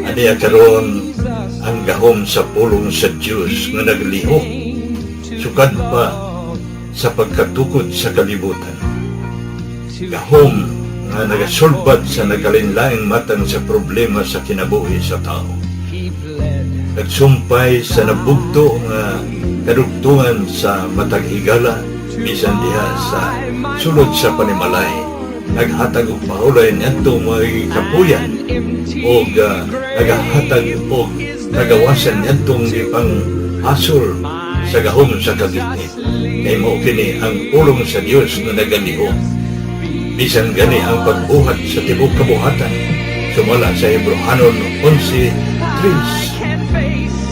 Aniya karon ang gahom sa pulong sa Dios nga naglihok sukad pa sa pagkatukod sa kalibutan. Gahom nga nagasulbad sa nagkalainlaing matang sa problema sa kinabuhi sa tao. Nagsumpay sa nabugto nga kadugtungan sa matag higala bisan diha sa sulod sa panimalay. Naghatag og pahulay niadto mga kapuyan og nagahatag og kagawasan niadtong gipang hasol sa gahom sa kagitnit. Kay mao kini ang pulong sa Dios nga nagalihok. Bisan gani ang pagbuhat sa tibuok kabuhatan, sumala sa Hebrohanon 11:3,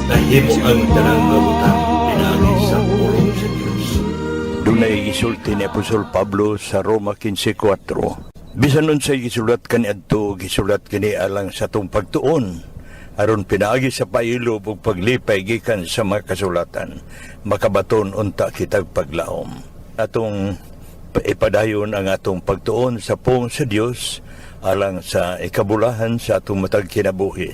nahimo ang tanang mga butang pinaagi sa pulong sa Dios. Dunay gisulti ni Apostol Pablo sa Roma 15:4. Bisan unsay gisulat kaniadto, gisulat kini alang sa atong pagtuon aron pinaagi sa pailob ug paglipay gikan sa mga kasulatan, makabaton unta kitag paglaom. Atong ipadayon ang atong pagtuon sa pulong sa Dios alang sa ikabulahan sa atong matag kinabuhi.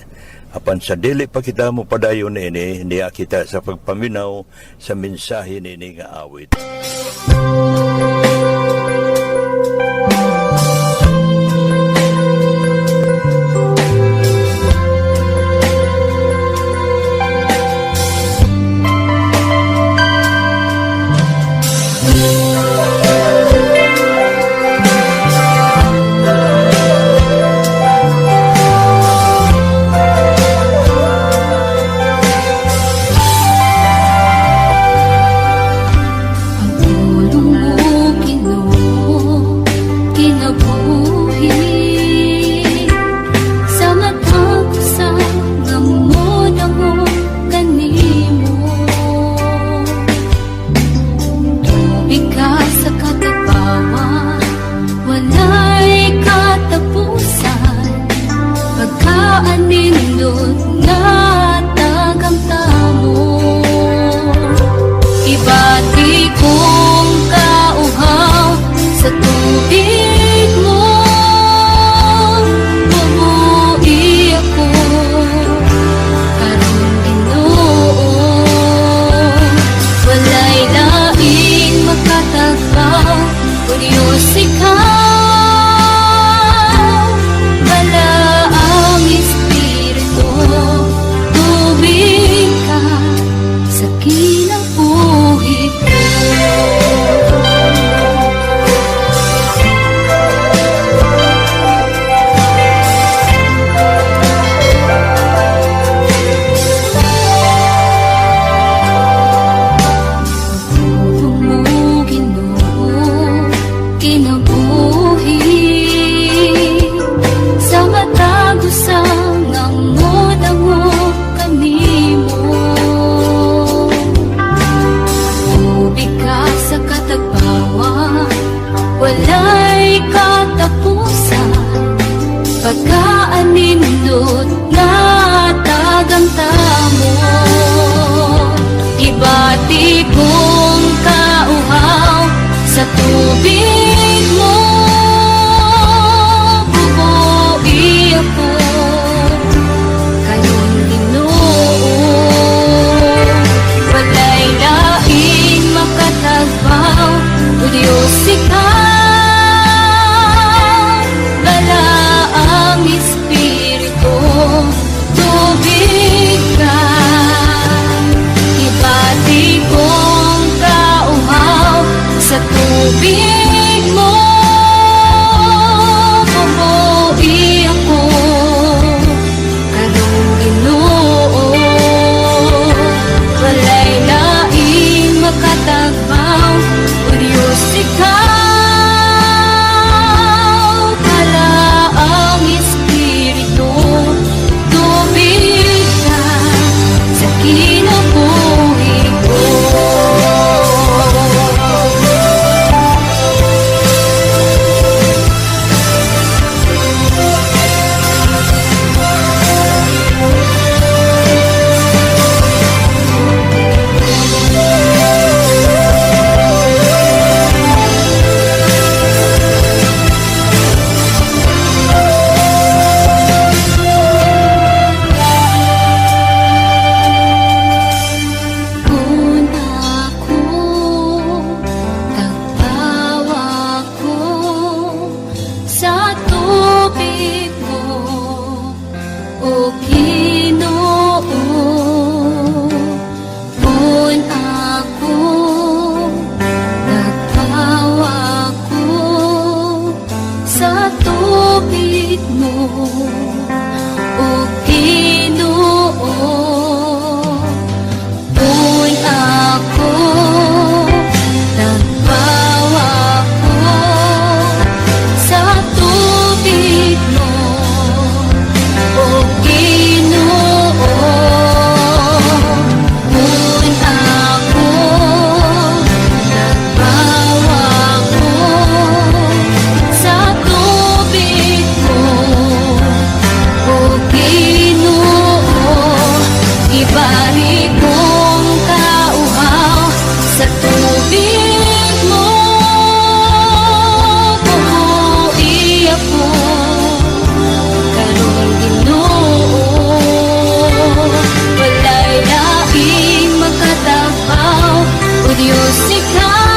Apan sa dili pa kita mo padayon ini, niya kita sa pagpaminaw sa mensahe nini nga awit. Ang pulong mo, Ginoo, kinabuhi sa matag usa nga modangop kanimo. Tubig ka sa katagbawan, walay katapusan, pagkaanindot nga tagamtamo. Ibati kong kauhaw sa tubig mo, Mabuhi ako karon, Ginoo. Walay laing makatagbaw kung Diyos ikaw, Balaang Espiritu, tubig ka sa kinabuhi ko. Pulong mo, Ginoo, kinabuhi sa matag usa nga modangop kanimo. Tubig ka sa katagbawan, walay katapusan, pagkaanindot nga tagamtamo. Ibati kong kauhaw sa tubig mo, Bubuhi ako karon, Ginoo. Walay laing makatagbaw o Diyos ikaw, Balaang Espiritu, tubig ka. Ibati kong kauhaw sa tubig. Sa tubig mo, O Ginoo. Pun ako, tagbaw ako sa tubig mo, O Ginoo. Pun ako, tagbaw ako sa tubig mo, O Ginoo. Ibalik kong kauhaw sa tubig mo. Buhi ako karon, Ginoo. Walay laing makatagbaw, O Diyos, ikaw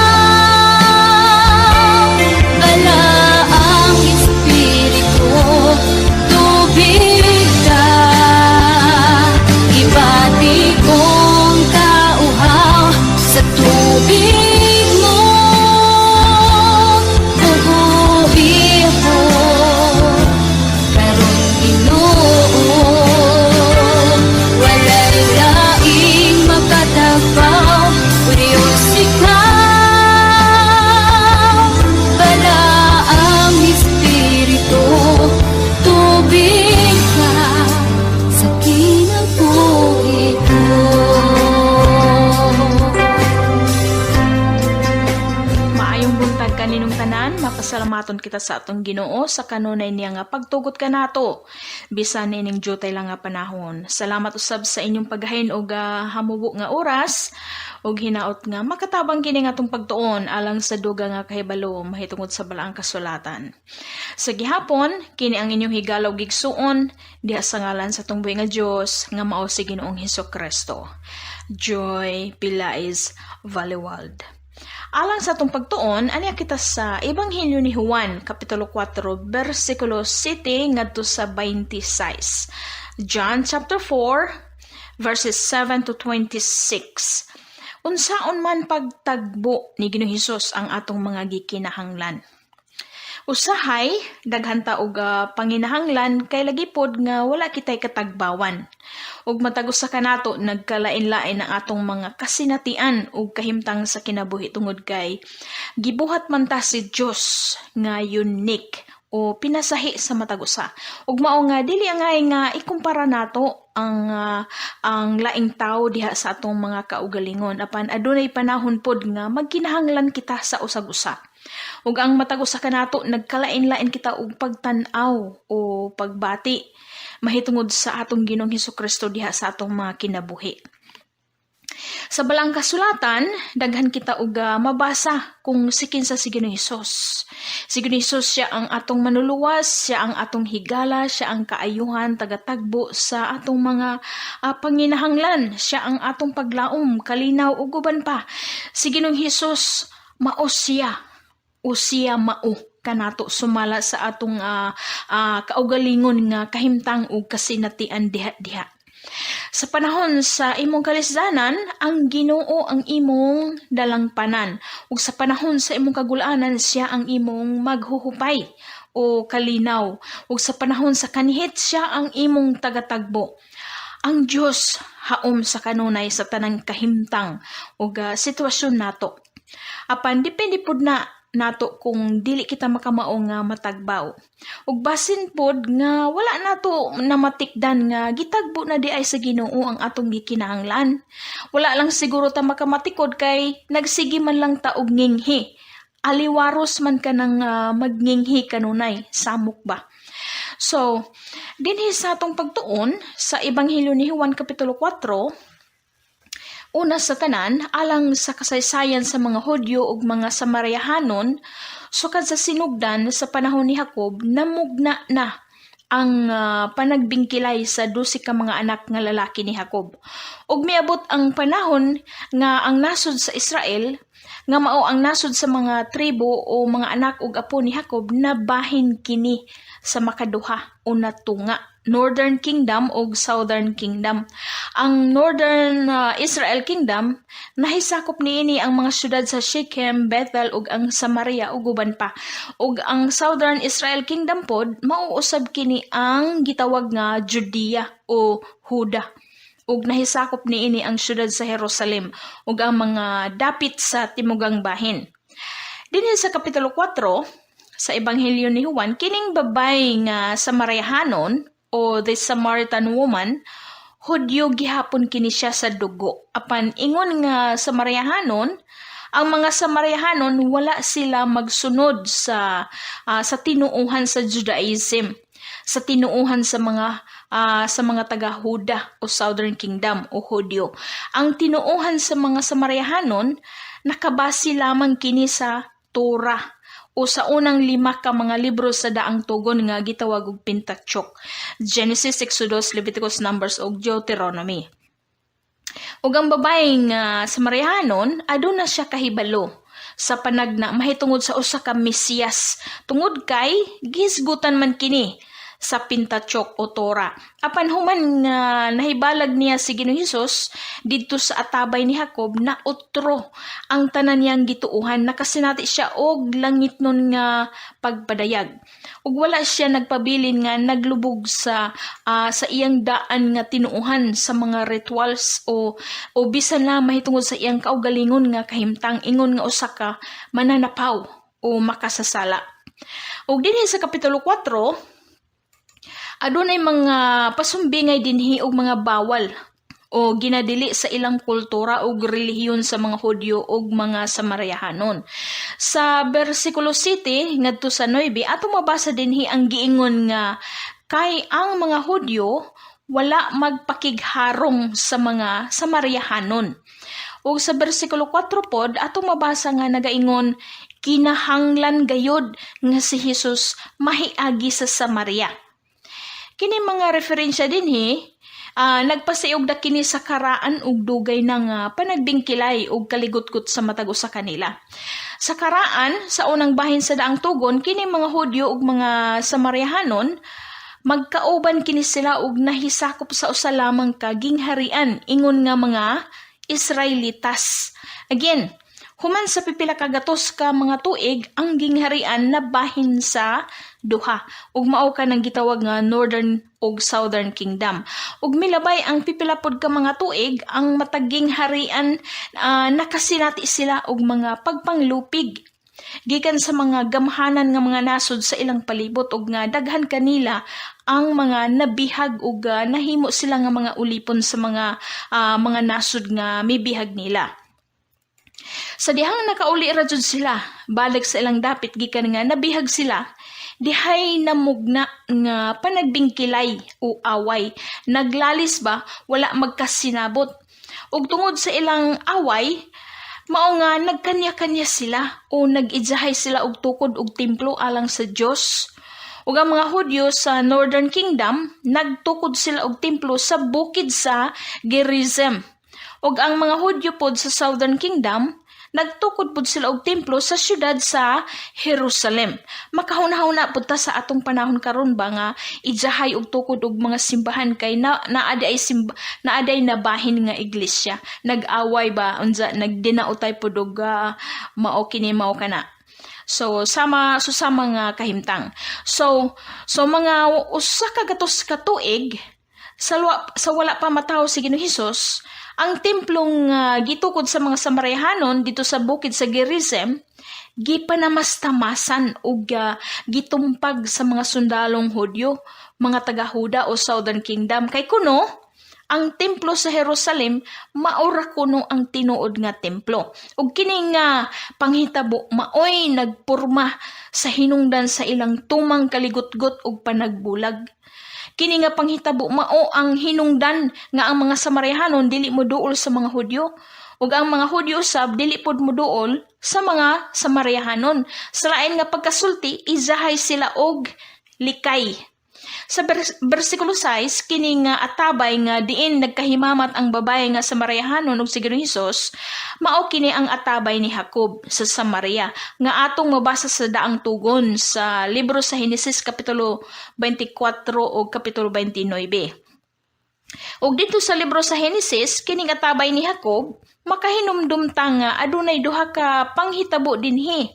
Balaang Espiritu, tubig ka. Ibati kong kauhaw sa tubig mo. Buhi ako karon, Ginoo. Walay laing makatagbaw, O Diyos, ikaw Balaang Espiritu, tubig ka sa kinabuhi ko. Maayong buntag kaninyong tanan, mapasalamaton kita sa atong Ginoo sa kanunay niya nga pagtugot kanato bisan ining jutay lang nga panahon. Salamat usab sa inyong paghain og hamubo nga oras ug hinaot nga makatabang kini nga atong pagtuon alang sa dugang nga kahibalo mahitungod sa Balaang Kasulatan. Sa gihapon, kini ang inyong higala ug igsuon diha sa ngalan sa atong buhi nga Dios nga mao si Ginoong Hesus Kristo. Joy Pilais Valewald. Alang sa atong pagtuon, aniya kita sa Ebanghelyo ni Juan, Kapitulo 4, versikulo 7 ngadto sa 26. John chapter 4, verses 7 to 26. Unsaon man pagtagbo ni Ginoong Hesus ang atong mga gikinahanglan? Usahay, daghan ta og panginahanglan kay lagi pod nga wala kitay katagbawan. Ug matag usa kanato nagkalain-lain ang atong mga kasinatian ug kahimtang sa kinabuhi tungod kay gibuhat man ta si Dios nga unique o pinasahi sa matag usa. Ug mao nga dili angay nga ikumpara nato ang laing tawo diha sa atong mga kaugalingon, apan adunay panahon pod nga magkinahanglan kita sa usag-usa. Ug ang matag usa kanato nagkalain-lain kita og pagtan-aw o pagbati mahitungod sa atong Ginoong Hesus Kristo diha sa atong mga kinabuhi. Sa Balaang Kasulatan, daghan kita og mabasa kung sikinsa si Ginoong Hesus. Si Ginoong Hesus, siya ang atong manluluwas, siya ang atong higala, siya ang kaayuhan, tagatagbo sa atong mga panginahanglan, siya ang atong paglaom, kalinaw ug uban pa. Si Ginoong Hesus, mao siya o siya mao kanato sumala sa atong kaugalingon nga kahimtang ug kasinatian diha-diha. Sa panahon sa imong kalisdanan, ang Ginoo ang imong dalangpanan. Ug sa panahon sa imong kagulanan, siya ang imong maghuhupay o kalinaw. Ug sa panahon sa kanihit, siya ang imong tagatagbo. Ang Dios haom sa kanunay sa tanang kahimtang ug sitwasyon nato. Apan depende pud na nato kung dili kita makamao nga matagbaw. Ug basin pod nga wala nato namatikdan nga gitagbo na diay sa Ginoo ang atong gikinahanglan. Wala lang siguro ta makamatikod kay nagsige man lang ta og nginghi. Aliwaros man ka nang magnginghi kanunay, samok ba? So, dinhi sa atong pagtuon sa Ebanghelyo ni Juan Kapitulo 4, una sa tanan, alang sa kasaysayan sa mga Hudyo ug mga Samariahanon, sukad sa sinugdan sa panahon ni Jacob, namugna na ang panagbingkilay sa 12 ka mga anak nga lalaki ni Jacob. Ug miabot ang panahon nga ang nasod sa Israel nga mao ang nasod sa mga tribo o mga anak ug apo ni Jacob, nabahin kini sa makaduha o natunga, Northern Kingdom ug Southern Kingdom. Ang Northern Israel Kingdom, nahisakop niini ang mga syudad sa Shechem, Bethel ug ang Samaria ug uban pa. Ug ang Southern Israel Kingdom pod, mao usab kini ang gitawag nga Judea o Huda ug nahisakop niini ang syudad sa Jerusalem ug ang mga dapit sa timugang bahin. Dinhi sa Kapitulo 4 sa Ebanghelyo ni Juan, kining babay nga Samariahanon o the Samaritan woman, Hudyo gihapon kini siya sa dugo. Apan ingon nga Samariahanon, ang mga Samariahanon wala sila magsunod sa tinuohan sa Judaism, sa tinuohan sa mga taga-Huda o Southern Kingdom o Hudyo. Ang tinuohan sa mga Samariahanon, nakabase lamang kini sa Torah o sa unang lima ka mga libro sa Daang Tugon nga gitawag og Pentateuch: Genesis, Exodus, Leviticus, Numbers ug Deuteronomy. Ug ang babae nga Samariahanon, aduna siya kahibalo sa panagna mahitungod sa usa ka Mesiyas tungod kay gihisgutan man kini sa Pentateuch o Torah. Apan human nga nahibalag niya si Ginoong Hesus didto sa atabay ni Jacob, na utro ang tanan niyang gituuhan, nakasinati siya og langitnon nga pagpadayag. Ug wala siya nagpabilin nga naglubog sa iyang daan nga tinuohan sa mga rituals o bisan na mahitungod sa iyang kaugalingon nga kahimtang ingon nga usa ka mananapaw o makasasala. Ug dinhi sa Kapitulo 4, adunay mga pasumbingay dinhi og mga bawal o ginadili sa ilang kultura ug relihiyon sa mga Hudyo ug mga Samariahanon. Sa bersikulo 7 ngadto sa 9, ato mabasa dinhi ang giingon nga kay ang mga Hudyo wala magpakigharong sa mga Samariahanon. Ug sa bersikulo 4 pod, ato mabasa nga nagaingon kinahanglan gayod nga si Hesus mahiagi sa Samaria. Kini mga referensya dinhi, nagpasiugda kini sa karaan ug dugay na nga panagbingkilay ug kaligutgot sa matag usa kanila. Sa karaan, sa unang bahin sa Daang Tugon, kini mga Hudyo ug mga Samariahanon magkauban kini sila ug nahisakop sa usa lamang ka gingharian ingon nga mga Israelitas. Again, human sa pipila ka gatos ka mga tuig, ang gingharian nabahin sa duha ug mao kanang gitawag nga Northern ug Southern Kingdom. Ug milabay ang pipila pod ka mga tuig, ang matag gingharian nakasinati sila og mga pagpanglupig gikan sa mga gamhanan nga mga nasod sa ilang palibot ug nga daghan kanila ang mga nabihag ug nahimo sila nga mga ulipon sa mga nasod nga mibihag nila. Sa dihang nakauli ra jud sila balik sa ilang dapit gikan nga nabihag sila, dihay namugna nga panagbingkilay o away. Naglalis ba, wala magkasinabot. Ug tungod sa ilang away, mao nga nagkanya-kanya sila o nag-idyahay sila og tukod og templo alang sa Dios. Ug ang mga Hudyo sa Northern Kingdom, nagtukod sila og templo sa bukid sa Gerizim. Ug ang mga Hudyo pod sa Southern Kingdom, nagtukod pod sila og templo sa syudad sa Jerusalem. Makahuna-huna pud ta sa atong panahon karon ba nga idyahay og tukod og mga simbahan kay na naa diay nabahin nga iglesia. Nag-away ba unsa, nagdinautay pod og mao kini, mao kana. So sama nga kahimtang. So mga 100 ka tuig sa wala pa matawo si Ginoong Hesus, ang templong gitukod sa mga Samariahanon dito sa bukid sa Gerizim gipanamastamasan ug gitumpag sa mga sundalong Hudyo, mga taga-Huda o Southern Kingdom, kay kuno ang templo sa Jerusalem maura kuno ang tinuod nga templo. Ug kini nga panghitabo maoy nagporma sa hinungdan sa ilang tumang kaligutgot ug panagbulag. Kini nga panghitabo mao ang hinungdan nga ang mga Samariahanon dili moduol sa mga Hudyo ug ang mga Hudyo usab dili pod moduol sa mga Samariahanon. Sa lain nga pagkasulti, izahay sila og likay. Sa bersikulo 6, kini nga atabay nga diin nagkahimamat ang babae nga Samariahanon ug si Ginoong Hesus, mao kini ang atabay ni Jacob sa Samaria nga atong mabasa sa daang tugon sa libro sa Henesis kapitulo 24 ug kapitulo 29. Ug dito sa libro sa Henesis, kining atabay ni Jacob, makahinumdum ta nga adunay duha ka panghitabo dinhi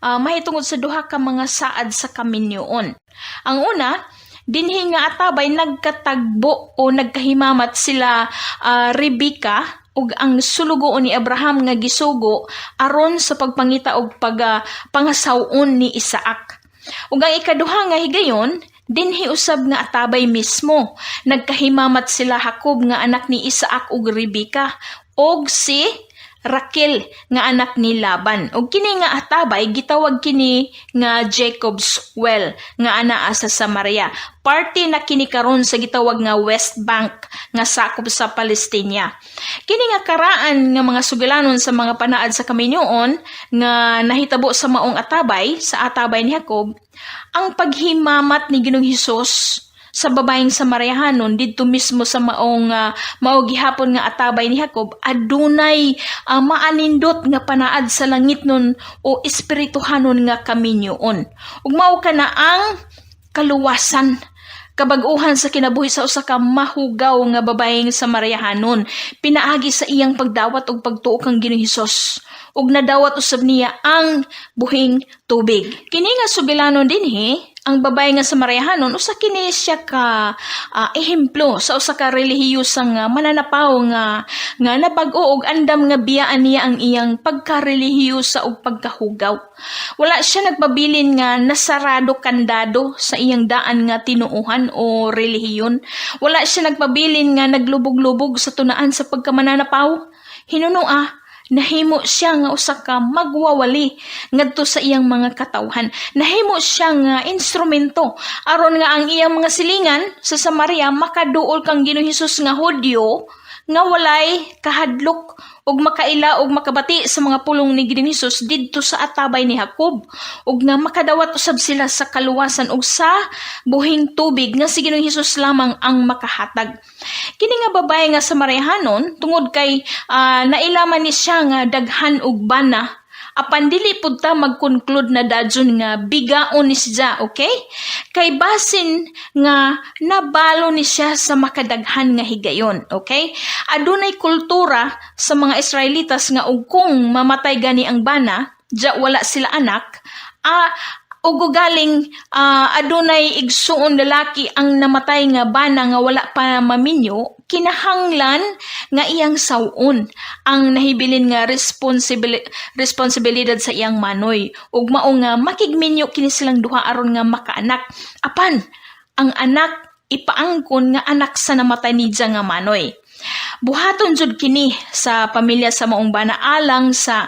mahitungod sa duha ka mga saad sa kaminyoon. Ang una, dinhi nga atabay nagkatagbo o nagkahimamat sila Rebecca ug ang sulugoon ni Abraham nga gisugo aron sa pagpangita og pangasaw-on ni Isaac. Ug ang ikaduha nga higayon, dinhi usab nga atabay mismo nagkahimamat sila Jacob nga anak ni Isaac ug Rebecca og si Raquel nga anak ni Laban. Ug kini nga atabay gitawag kini nga Jacob's Well nga anaa sa Samaria. Parte na kini karon sa gitawag nga West Bank nga sakop sa Palestina. Kini nga karaan nga mga sugilanon sa mga panaad sa kaminyoon nga nahitabo sa maong atabay, sa atabay ni Jacob, ang paghimamat ni Ginoong Hesus sa babaeng Samariahanon didto mismo sa maong mao gihapon nga atabay ni Jacob, adunay maanindot nga panaad sa langit nun o espirituhanon nga kaminyoon. Ug mao kana ang kaluwasan, kabag-uhan sa kinabuhi sa usa ka mahugaw nga babaeng Samariahanon pinaagi sa iyang pagdawat og pagtuo kang Ginoong Hesus, ug nadawat usab niya ang buhing tubig. Kini nga sugilanon dinhi, ang babae nga Samariahanon, usa kini siya ka ehemplo sa usa ka relihiyosa nga mananapaw nga nabag-o og andam nga biyaan niya ang iyang pagkarelihiyosa ug pagkahugaw. Wala siya nagpabilin nga nasarado kandado sa iyang daan nga tinuohan o relihiyon. Wala siya nagpabilin nga naglubog-lubog sa tunaan sa pagkamananapaw. Hinunoa, nahimo siya nga usa ka magwawali ngadto sa iyang mga katawhan. Nahimo siya nga instrumento aron nga ang iyang mga silingan sa Samaria makaduol kang Ginoong Hesus nga Hudyo nga walay kahadlok ug makaila og makabati sa mga pulong ni Ginoong Hesus didto sa atabay ni Jacob, ug nga makadawat usab sila sa kaluwasan ug sa buhing tubig nga si Ginoong Hesus lamang ang makahatag. Kini nga babae nga Samariahanon, tungod kay nailaman ni siya nga daghan og bana, apan dili pud ta mag-conclude na dadyon nga bigaon ni siya, okay? Kay basin nga nabalo ni siya sa makadaghan nga higayon, okay? Adunay kultura sa mga Israelitas nga og kung mamatay gani ang bana, ja wala sila anak, ug galing adunay igsuon lalaki ang namatay nga bana nga wala pa maminyo, kinahanglan nga iyang saw-on ang nahibilin nga responsibilidad sa iyang manoy ug mao nga makigminyo kini silang duha aron nga makaanak, apan ang anak ipaangkon nga anak sa namatay niya nga manoy. Buhaton jud kini sa pamilya sa maong bana alang sa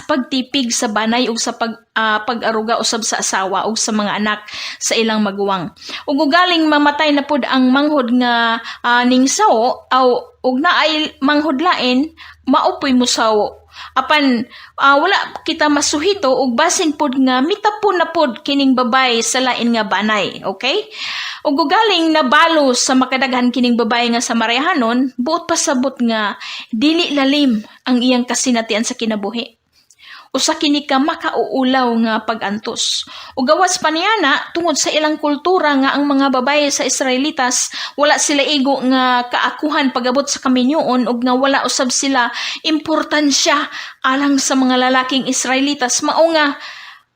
pagtipig sa banay ug sa pag-aruga usab sa asawa ug sa mga anak sa ilang maguwang. Ug ugaling mamatay na pud ang manghod nga ning sawo aw ug naay manghod lain, mao poy musawo. Apan wala kita masuhito ug basin pod nga mitapon na pod kining babay sa lain nga banay, okay? Ug ugaling nabalo sa makadaghan kining babae nga Samariahanon, buot pasabot nga dili lalim ang iyang kasinatian sa kinabuhi. Usa kini ka makauulaw nga pag-antos. Ug gawas pa niya na tungod sa ilang kultura nga ang mga babae sa Israelitas wala sila igo nga kaakuhan pagabot sa kaminyoon ug nga wala usab sila importansya alang sa mga lalaking Israelitas, mao nga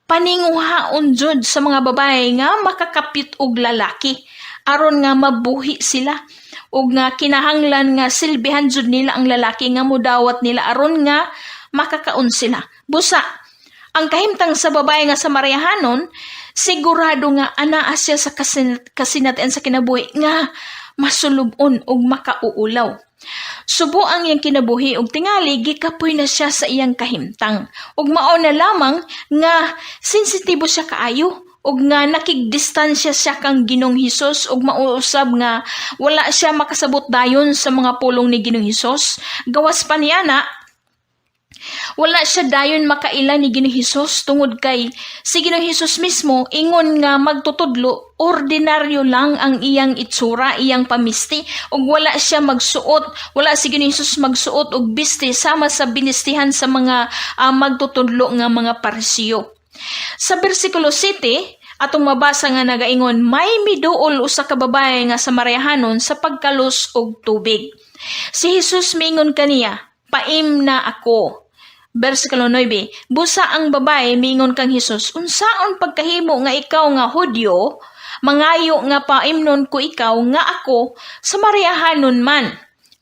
paninguhaon jud sa mga babae nga makakapit og lalaki aron nga mabuhi sila, ug nga kinahanglan nga silbihan jud nila ang lalaki nga mudawat nila aron nga makakaon sila. Busa, ang kahimtang sa babae nga Samariahanon, sigurado nga anaa siya sa kasinatian sa kinabuhi nga masulubon ug makauulaw. Subo ang iyang kinabuhi ug tingali gikapoy na siya sa iyang kahimtang. Ug mao na lamang nga sensitibo siya kaayo ug nga nakigdistansya siya kang Ginoong Hesus ug mauusab nga wala siya makasabot dayon sa mga pulong ni Ginoong Hesus. Gawas pa niya na Wala siya dayon makaila ni Ginoong Hesus tungod kay si Ginoong Hesus mismo, ingon nga magtutudlo, ordinaryo lang ang iyang itsura, iyang pamisti, ug wala siya magsuot, wala si Ginoong Hesus magsuot og biste sama sa binistihan sa mga magtutudlo nga mga Parisiyo. Sa bersikulo 7, atong mabasa nga nagaingon, may miduol usa ka babae nga Samariahanon sa pagkalus og tubig. Si Jesus miingon kaniya, "Paimna ako." Bersikulo 9, busa ang babae miingon kang Hesus, "Unsaon pagkahimo nga ikaw nga Hudyo mangayo nga paimnon ko ikaw nga ako Samariahanon man?"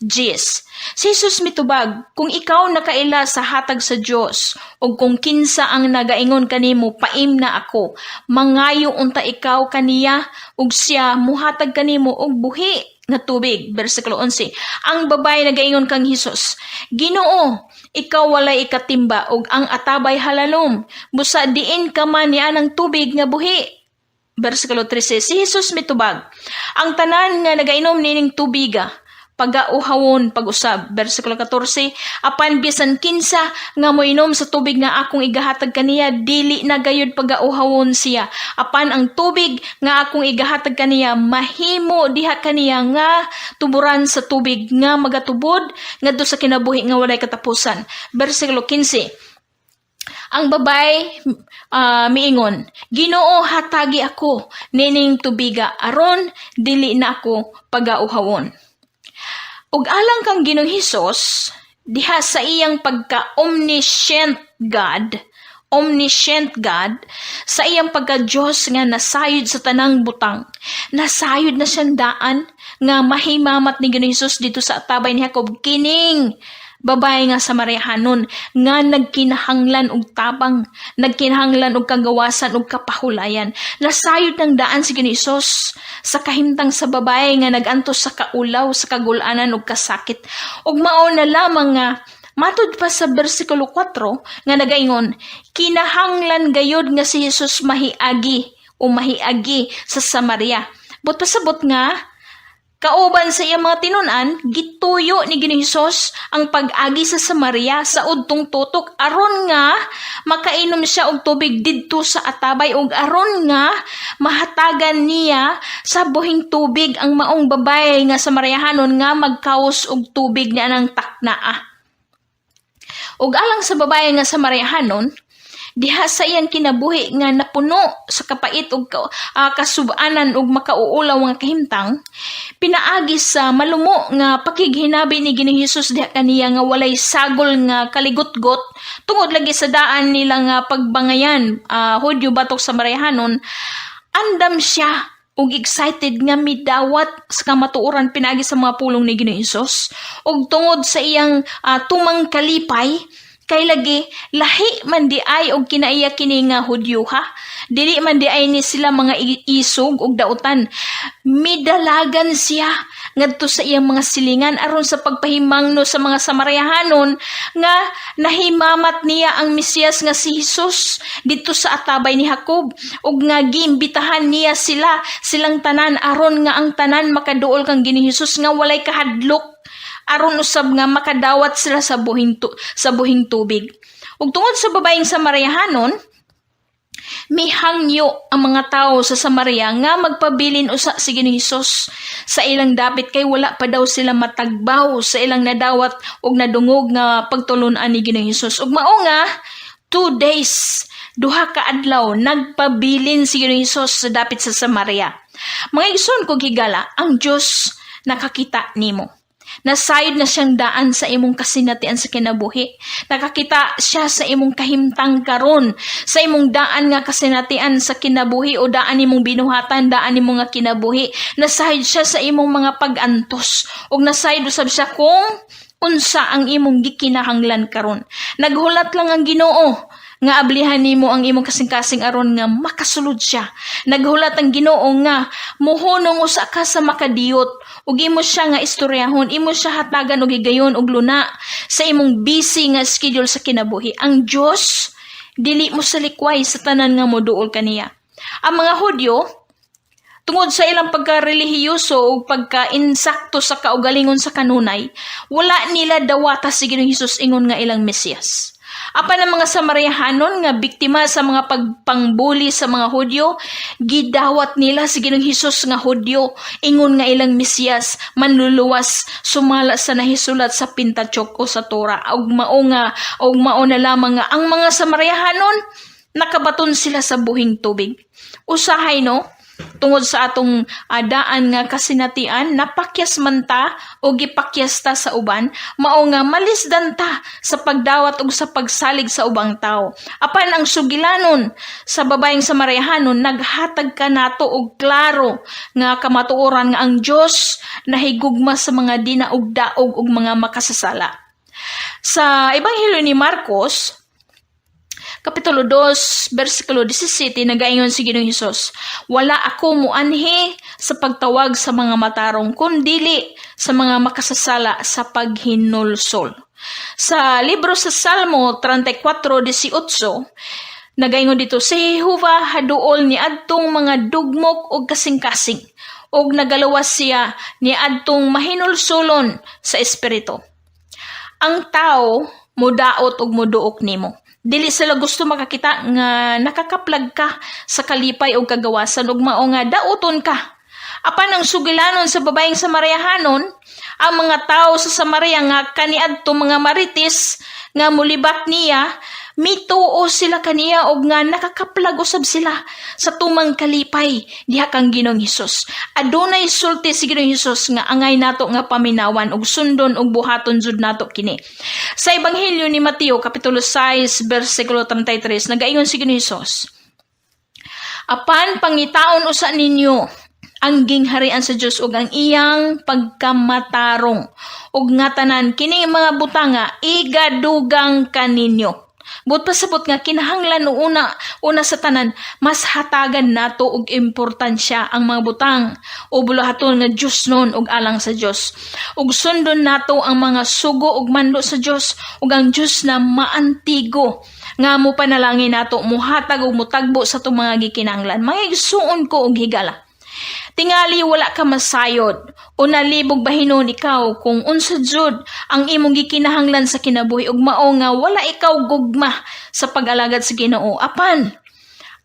10. Si Jesus mitubag, "Kung ikaw nakaila sa hatag sa Dios ug kung kinsa ang nagaingon kanimo, 'Paimna ako,' mangayo unta ikaw kaniya ug siya muhatag kanimo og buhi nga tubig." Bersikulo 11. Ang babae nagaingon kang Hesus, "Ginoo, ikaw walay ikatimba ug ang atabay halalom. Busa diin ka man nianang tubig nga buhi?" Bersikulo 13. Si Jesus mitubag, "Ang tanan nga nagainom nining tubiga pagauhawon pag-usab." Bersikulo 14, "Apan bisan kinsa nga moinom sa tubig nga akong igahatag kaniya, dili na gayud pagauhawon siya. Apan ang tubig nga akong igahatag kaniya mahimo diha kaniya nga tuburan sa tubig nga magatubod ngadto sa kinabuhi nga walay katapusan." Bersikulo 15. Ang babae miingon, "Ginoo, hatagi ako nining tubiga aron dili na ako pagauhawon." Ug alang kang Ginoong Hesus, diha sa iyang pagka-omniscient God, omniscient God, sa iyang pagka-Diyos nga nasayod sa tanang butang, nasayod na siyang daan nga mahimamat ni Ginoong Hesus dito sa atabay ni Jacob kining babae nga Samariahanon nga nagkinahanglan og tabang, nagkinahanglan og kagawasan og kapahulayan. Nasayod ng daan si Ginoong Hesus sa kahimtang sa babae nga nagantos sa kaulaw, sa kagulanan ug kasakit. Ug mao na lamang nga matud pa sa bersikulo 4 nga nagaingon, kinahanglan gayod nga si Jesus mahiagi o mahiagi sa Samaria. But pasabot nga kauban sa iyang mga tinun-an, gituyo ni Ginoong Hesus ang pag-agi sa Samaria sa udtong tutok aron nga makainom siya og tubig didto sa atabay ug aron nga mahatagan niya sa buhing tubig ang maong babae nga Samariahanon nga magkaos og tubig niya ng taknaa. Ug alang sa babae nga Samariahanon, diha sa iyang kinabuhi nga napuno sa kapait ug kasubanan ug makauulaw nga kahimtang, pinaagi sa malumo nga pakighinabi ni Ginoong Hesus diha kaniya nga walay sagol nga kaligutgot tungod lagi sa daan nila nga pagbangayan, Hudyo batok Samariahanon, andam siya ug excited nga midawat sa kamatuoran pinaagi sa mga pulong ni Ginoong Hesus. Ug tungod sa iyang tumang kalipay kay lagi lahi man di ay og kinaiya kini nga Hudyo ha, dili man di ay ni sila mga isog og dautan, midalagan siya ngadto sa iyang mga silingan aron sa pagpahimangno sa mga Samariahanon nga nahimamat niya ang Mesiyas nga si Hesus didto sa atabay ni Jacob ug nga giimbitahan niya sila, silang tanan, aron nga ang tanan makaduol kang Ginoong Hesus nga walay kahadlok, aron usab nga makadawat sila sa buhing tubig. Ug tungod sa babaeng Samariahanon, mihangyo ang mga tao sa Samaria nga magpabilin usa si Ginoong Hesus sa ilang dapit kay wala pa daw sila matagbaw sa ilang nadawat ug nadungog nga pagtulun-an ni Ginoong Hesus. Ug mao nga 2 days, duha ka adlaw, nagpabilin si Ginoong Hesus sa dapit sa Samaria. Mga igsoon kog higala, ang Dios nakakita nimo. Nasayod na siyang daan sa imong kasinatian sa kinabuhi. Nakakita siya sa imong kahimtang karon, sa imong daan nga kasinatian sa kinabuhi o daan nimong binuhatan, daan nimong nga kinabuhi. Nasayod siya sa imong mga pag-antos ug nasayod usab siya kung unsa ang imong gikinahanglan karon. Naghulat lang ang Ginoo nga ablihan nimo ang imong kasing-kasing aron nga makasulod siya. Naghulat ang Ginoo nga muhunong usa ka sa makadiyot ug imo siya nga istoryahon, imo siya hatagan og higayon ug luna sa imong busy nga schedule sa kinabuhi. Ang Dios dili mo salikway sa tanan nga moduol kaniya. Ang mga Hudyo, tungod sa ilang pagka-relihiyoso ug pagka-insakto sa kaugalingon sa kanunay, wala nila dawata si Ginoong Hesus ingon nga ilang Mesiyas. Apan ang mga Samariahanon nga biktima sa mga pagpangbuli sa mga Hudyo, gidawat nila si Ginoong Hesus nga Hudyo, ingon nga ilang Mesiyas, manluluwas, sumala sa nahisulat sa Pentateuch o sa Torah. Ug mao na lamang nga ang mga Samariahanon nakabaton sila sa buhing tubig. Usahay, no, tungod sa atong daan nga kasinatian, napakyas man ta o gipakyas ta sa uban, mao nga malisdan ta sa pagdawat ug sa pagsalig sa ubang tao. Apan ang sugilanon sa babayeng Samariahanon naghatag kanato og klaro nga kamatuoran nga ang Dios nahigugma sa mga dinaog-daog ug mga makasasala. Sa Ebanghelyo ni Marcos, Kapitulo 2, versikulo 17, nagaingon si Ginoong Hesus, "Wala ako muanhi sa pagtawag sa mga matarong, kundili sa mga makasasala sa paghinulsol." Sa libro sa Salmo 34:18, nagaingon dito, "Si Jehova haduol ni adtong mga dugmok og kasing-kasing, ug nagaluwas siya ni adtong mahinulsulon sa espiritu." Ang tao mudaot ug muduok nimo. Dili sila gusto makakita nga nakakaplag ka sa kalipay ug kagawasan ug mao nga dauton ka. Apan ang sugilanon sa babaeng Samariahanon, ang mga tao sa Samaria nga kaniadto mga marites nga mulibat niya, mituo sila kaniya og nga nakakaplag usab sila sa tumang kalipay diha kang Ginoong Hesus. Adunay sulti si Ginoong Hesus nga angay nato nga paminawan ug sundon ug buhaton jud nato kini. Sa Ebanghelyo ni Mateo, kapitulo 6, bersikulo 33, nagaingon si Ginoong Hesus, "Apan pangitaon usa ninyo ang gingharian sa Dios ug ang iyang pagkamatarong, ug nga tanan kini mga butanga igadugang kaninyo." Buot pasabot nga kinahanglan una una sa tanan mas hatagan nato og importansya ang mga butang o buluhaton nga Dios nun ug alang sa Dios. Ug sundon nato ang mga sugo ug mando sa Dios, ug ang Dios na maantigo nga mo panalangin nato muhatag ug mutagbo sa atong mga gikinahanglan. Mga igsuon ko og higala, tingali wala ka masayod o nalibog bahinon ikaw kung unsa jud ang imong gikinahanglan sa kinabuhi ug mao nga wala ikaw gugma sa pag-alagad sa Ginoo. Apan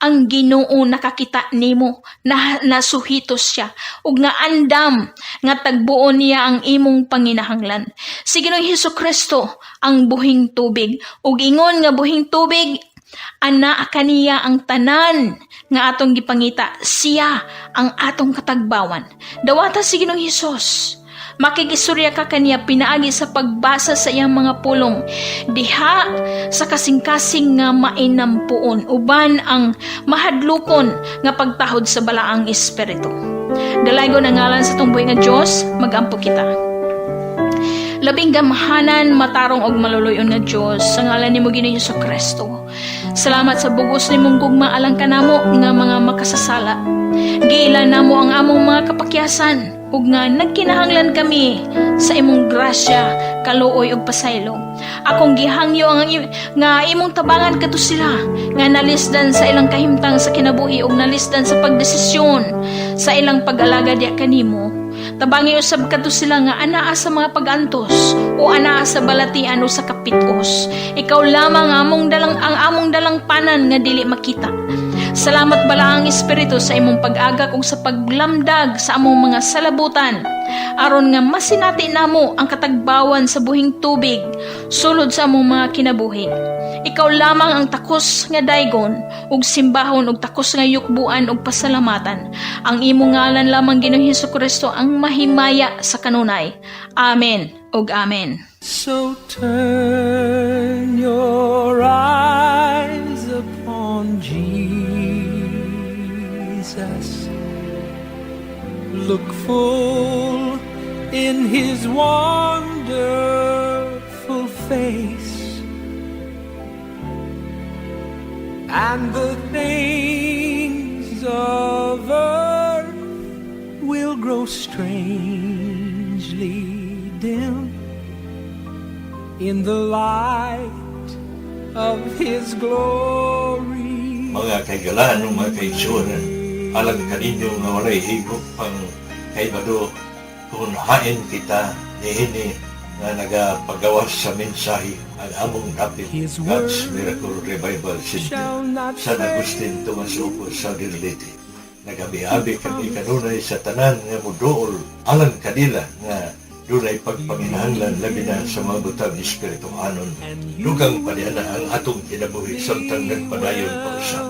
ang Ginoo nakakita nimo na nasuhitos siya ug nga andam nga tagbuon niya ang imong panginahanglan. Si Ginoong Hesus Kristo ang buhing tubig, ug ingon nga buhing tubig, ana kaniya ang tanan nga atong gipangita. Siya ang atong katagbawan. Dawata si Ginoong Hesus. Makigistorya ka kaniya pinaagi sa pagbasa sa iyang mga pulong diha sa kasing-kasing nga mainampuon uban ang mahadlukon nga pagtahod sa Balaang Espiritu. Dalaygon ang ngalan sa atong buhi nga Dios. Magampo kita. Labing gamhanan, matarong og maluluyon nga Dios, sa ngalan nimo, Ginoong Hesus Kristo. Salamat sa bugos nimong gugma alang kanamo nga mga makasasala. Giila namo ang among mga kapakyasan ug nga nagkinahanglan kami sa imong grasya, kaluoy ug pasaylo. Akong gihangyo ang nga imong tabangan kadto sila nga nalisdan sa ilang kahimtang sa kinabuhi ug nalisdan sa pagdesisyon sa ilang pag-alagad diha kanimo. Tabangi usab kadto sila nga anaa sa mga pag-antos o anaa sa balatian o sa kapitos. Ikaw lamang ang among dalangpanan nga dili makita. Salamat, Balaang Espiritu, sa imong pag-agak ug sa paglamdag sa among mga salabutan aron nga masinati namo ang katagbawan sa buhing tubig sulod sa among mga kinabuhi. Ikaw lamang ang takos nga daygon ug simbahon ug takos nga yukbuan ug pasalamatan. Ang imong ngalan lamang, Ginoong Hesus Kristo, ang mahimaya sa kanunay. Amen ug amen. So turn your eyes upon Jesus. Look full in his wonderful face, and the things of earth will grow strangely dim in the light of his glory. Mga kahigalaan ug mga kaigsuonan, alang kaninyo nga walay higop pang kahibalo kung hain kita niini. nga nagapagawas sa mensahe ang among dapit His God's word Miracle Revival Center, shall not San Agustin, Tomas Opo, Southern Leyte. Nagabi-abi kami kanunay sa tanan nga muduol alang kanila nga dunay pagpanginahanglan, labi na sa mga butang espirituhanon. Dugang pa niya na ang atong kinabuhi samtang nagpadayon pa usab.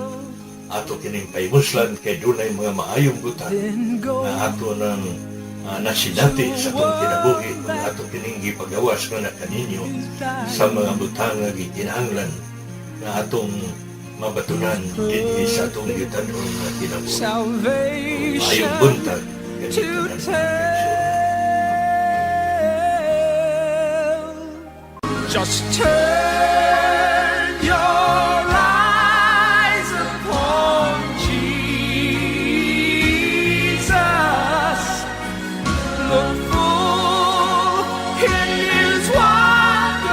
Ato kining pahimuslan kay dunay mga maayong butang Then go nga ato nang nasinati sa atong kinabuhi kung ato kining gipagawas nga na kaninyo sa mga butang nga gikinahanglan nga atong mabatunan dinhi sa atong gitanon nga kinabuhi. Salvation Maayong buntag to kaning tanan. tell. Just turn your eyes upon Jesus. Look full in His wonderful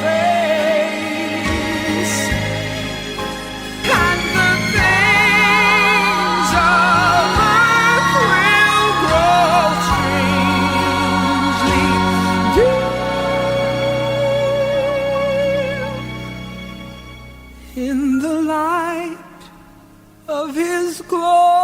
face, and the things of earth will grow strangely dim in the light of His glory.